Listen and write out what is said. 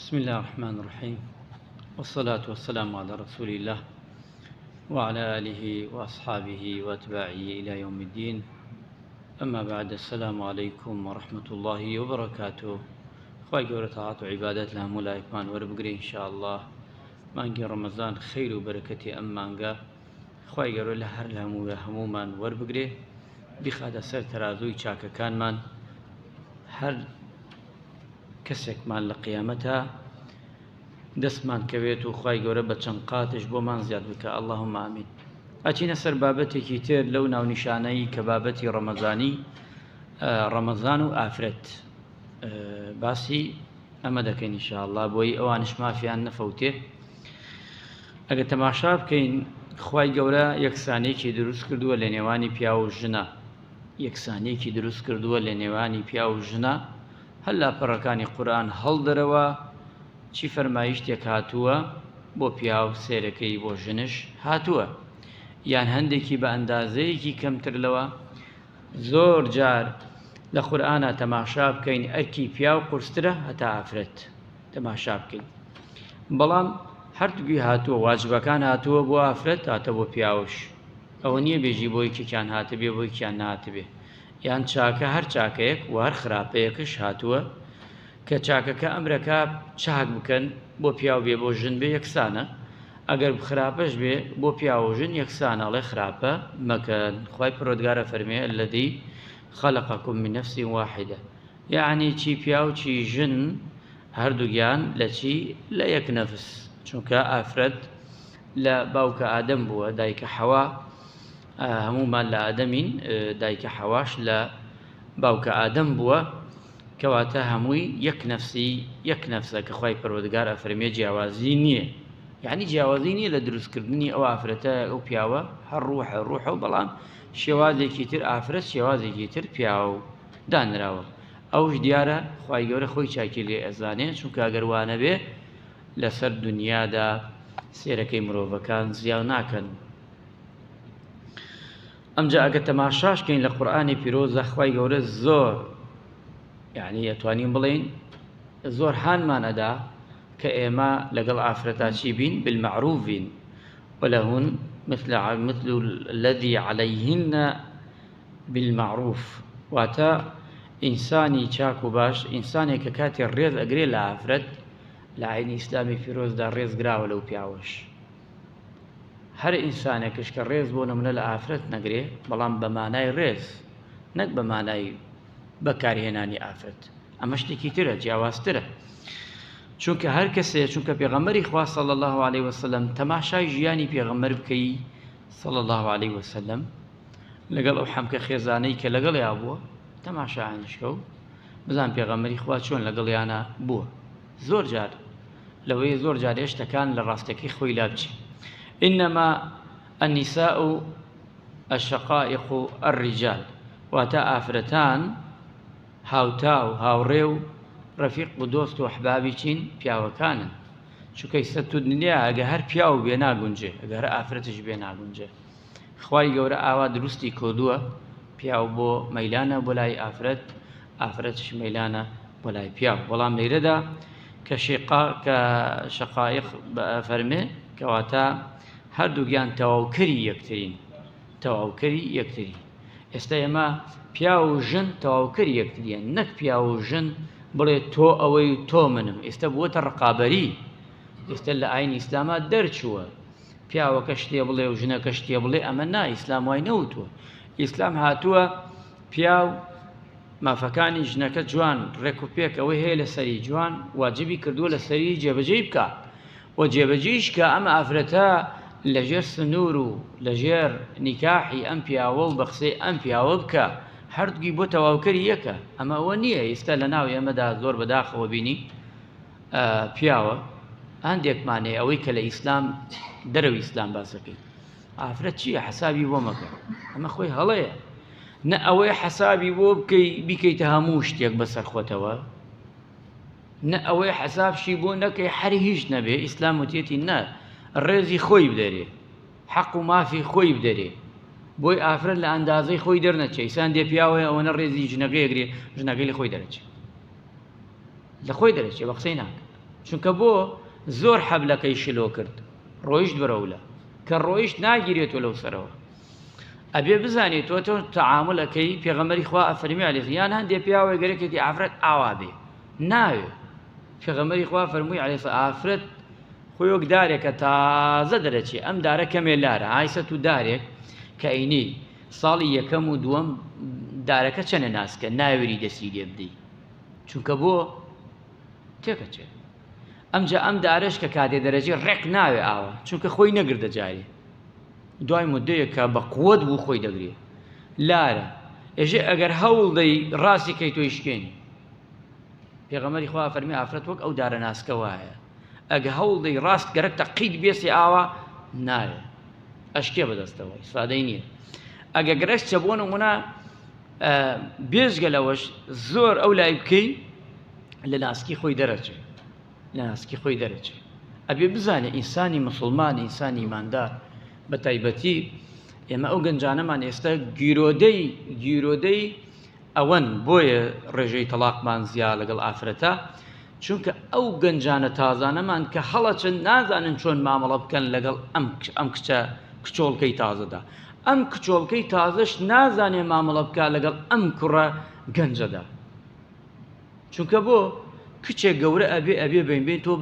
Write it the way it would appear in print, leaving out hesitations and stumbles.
بسم الله الرحمن الرحيم والصلاة والسلام على رسول الله وعلى آله وأصحابه وأتباعه إلى يوم الدين أما بعد السلام عليكم ورحمة الله وبركاته خوای گەورە تاعەت و عیبادەت لە هەموو لایەکمان وەربگرێ ان شاء الله مانگی ڕەمەزان خیر و بەرەکەتی ئەم مانگە خوای گەورە لە هەر لە هەموو هەموومان وەربگرێ بیخاتە سەر تەرازووی چاکەکانمان هەر کەسێکمان لە قیامەتا دەستمان کەوێت و خوای گەورە بە چەند قاتش بۆمان زیاد بکە اللهم آمین ئەچینە سەر بابەتێکی تر لەو ناونیشانەی کە بابەتی ڕەمەزانی ڕەمەزان و ئافرەت باسی ئەمە دەکەین ئینشاءاللە بۆی ئەوانش مافیان نەفەوتێ ئەگە تەماشا بکەین خوای گەورە یەکسانێکی دروست کردووە لە نێوانی پیاو و ژنە یەکسانیەکی دروست کردووە لە نێوانی پیاو و ژنا، هەر لاپەڕەکانی قورئان هەڵدەرەوە چی فەرمایشتێک هاتووە بۆ پیاو سەیرەکەی بۆ ژنش هاتووە یان هەندێکی بە ئەندازەیەکی کەمتر لەوە، زۆر جار لە قورئانا تەماشا بکەین ئەرکی پیاو قورسترە هەتا ئافرەت تەماشا بکەین بەڵام هەردووی هاتووە واجبەکان هاتووە بۆ ئافرەت هاتە بۆ پیاوش. ئەوە نییە بێژی بۆ یەکێکیان هاتبێ بۆ یەکیان نەهاتبێ یان چاکە هەر چاکەیەک و هەر خراپەیەکش هاتووە کە چاکەکە ئەمرەکا چاک بکەن بۆ پیاو بێ بۆ ژن بێ یەکسانە ئەگەر خراپەش بێ بۆ پیاو و ژن یەکسانە ئەڵێ خراپە مەکەن خوای پەروەردگار ئەفەرمێ الذی خلقکم من نفس واحدە یەعنی چی پیاو چی ژن هەردووکیان لە چی لە یەک نەفس چونکە ئافرەت لە باوکە ئادەم بووە دایکە حەوا هەموومان لە ئادەمین دایکە حەواش لە باوکە ئادەم بووە کەواتە هەمووی یەک نەفسی یەک نەفسە کە خوای پەروەردگار ئەفەرمێ جیاوازی نییە یعنی جیاوازی نییە لە دروستکردنی ئەو ئافرەتە ئەو پیاوە هەر ڕوحە ڕوحە و بەڵام شێوازێکی تر ئافرەت شێوازێکی تر پیاو دانراوە ئەوش دیارە خوای گەورە خۆی چاکی لێ ئەزانێ چونکە ئەگەر وانەبێ لەسەر دنیادا سێرەکەی مرۆڤەکان زیاو ناکەن. ئەمجا ئەگە تەماشاش کەین لە قورئانی پیرۆزدا خوای گەورە زۆر یعنی ئەتوانین بڵێین زۆر هانمان ئەدا کە ئێمە لەگەڵ ئافرەتا چی بین بالمعروف بین ولهن مثل مثل الذي عليهن بالمعروف واتە ئینسانی چاک و باش ئینسانێک کە کاتێ ڕێز ئەگرێ لە ئافرەت لە ئاینی ئیسلامی پیرۆزدا ڕێز گراوە لەو پیاوەش هەر ئینسانێکش کە ڕێز بۆ نمونە لە ئافرەت نەگرێ بەڵام بە مانای ڕێز نەک بە مانای بەکارهێنانی ئافرەت ئەمە شتێکی ترە جیاوازترە چونکە هەر کەسێ چونکە پێغەمبەری خوا صلی الله علیه وسلم تەماشای ژیانی پێغەمبەر بکەی صلی الله علیه وسلم لەگەڵ ئەو حەمکە خێزانەی کە لەگەڵیا بووە تەماشایانیش کە و بزان پێغەمبەری خوا چۆن لەگەڵیانە بووە زۆر جار لەوەیە زۆر جار شتەکان لە ڕاستەکەی خۆی لابچی إنما النساء الشقائق الرجال واتە ئافرەتان هاوتا و هاوڕێ و ڕەفیق و دۆست و ئەحبابی چین پیاوەکانن چونکە ئیستا تو دنیا ئەگە هەر پیاو بێ ناگونجێ ئەگە هەر ئافرەتیش بێ ناگونجێ خوای گەورە ئاوا دروستی کردووە پیاو بۆ مەیلانە بۆ لای ئافرەت ئافرەتیش مەیلانە بۆ لای پیاو بەڵام لێرەدا کە شقا کە شقائق فەرمێ کەواتە هەردووکیان تەواوکەری یەکترین تەواوکەری یەکتری ئێستا ئێمە پیاو و ژن تەواوکەری یەکتریان نەک پیاو و ژن بڵێ تۆ ئەوەی تۆ منم ئێستا بووەتە ڕقابەری ئێستا لە ئاین ئیسلاما دەرچووە پیاوەکە شتێ بڵێ و ژنەکە شتێ بڵێ ئەمە نا ئیسلام وای نەوتووە ئیسلام هاتووە پیاو مافەکانی ژنەکە جوان ڕێک و پێک ئەوەی هەیە لەسەری جوان واجبی کردووە لەسەری جێبەجێی بکە و جێبەجێیش کە ئەم ئافرەتە لەژێر سنوور و لەژێر نیکاحی ئەم پیاوە و بە قسەی ئەم پیاوە بکە هەردووکی بۆ تەواوکەری یەکە ئەمە ئەوە نییە ئێستا لە ناو ئێمەدا زۆر بەداخەوە بینی پیاوە هەندێکمان هەیە ئەوەی کە لە ئیسلام دەرەوەی ئیسلام باسەکەی ئافرەت چییە حەسابی بۆ مەکە ئەمە خۆی هەڵەیە نە ئەوەی حەسابی بۆ بکەی بیکەیتە هەموو شتێک بەسەر خۆتەوە نە ئەوەی حەسابشی بۆ نەکەی هەر هیچ نەبێ ئیسلام وتێتی نە ڕێزی خۆی بدەرێ حەق و مافی خۆی بدەرێ بۆی ئافرەت لە ئەندازەی خۆی دەرنەچێ ئیسان دێ پیاوەیە ئەوەنە ڕێزی ژنەکەی ئەگرێ ژنەکەی لە خۆی دەرەچێ لە خۆی دەرەچێ بە قسەی ناکە. چونکە بۆ زۆر حەبلەکەی شلۆ کرد ڕۆیشت بەرەولە کە ڕۆیشت ناگیرێتەوە لەو سەرەوە ئەبێ بزانێت تۆ تۆ تەعامل ئەکەی پێغەمبەری خوا ئەفەرمی عەلەیه یان هەندێ پیاوێ گەرەکێتی ئافرەت ئاوا بێ ناوێ پێغەمبەری خوا فەرمووی عەلەیه ئافرەت خۆی وەک دارێکە تازە دەرەچێ ئەم دارە کەمێ لارە ئایسە تو دارێک کە ئەینی ساڵی یەکەم و دووەم دارەکە چەنە ناسکە ناوێری دەستی لێ بدەی چونکە بۆ تێکەچێ ئەمجا ئەم دارەش کە کاتێ دەرەجێ ڕێک ناوێ ئاوە چونکە خۆی نەگردە جارێ دوای مدەیەک کە بە قوت بوو خۆی دەگرێ لارە ئێژێ ئەگەر هەوڵ دەی ڕاستی کەی تۆی شکێنی پێغەمبەری خوا فەرمی ئافرەت وەک ئەو دارە ناسکە وایە ئەگە هەوڵ دەی ڕاست گەرەکتە قیت بێسێ ئاوا ناوێ ئەشکێ بەدەستەوە ئیسفادەی نییە ئەگە گرەش چە بۆ نمونە بێژگە لەوەش زۆر ئەو لای بکەی لە ناسکی خۆی دەرەچێ لە ناسکی خۆی دەرەچێ ئەبێ بزانێ ئینسانی مسلمان ئینسانی ئیماندار بە تایبەتی ئێمە ئەو گەنجانەمان ئێستا گیرۆدەی گیرۆدەی ئەوەن بۆیە ڕێژەی تەڵاقمان زیا لەگەڵ ئافرەتە چونکە ئەو گەنجانە تازانەمان کە هەڵەچن نازانن چۆن مامەڵە بکەن لەگەڵ ئەم ئەم کچە کچۆڵکەی تازەدا ئەم کچۆڵکەی تازەش نازانێ مامەڵە بکە لەگەڵ ئەم کوڕە گەنجەدا چونکە بۆ کچێک گەورە ئەبێ ئەبێ بین بین تۆ.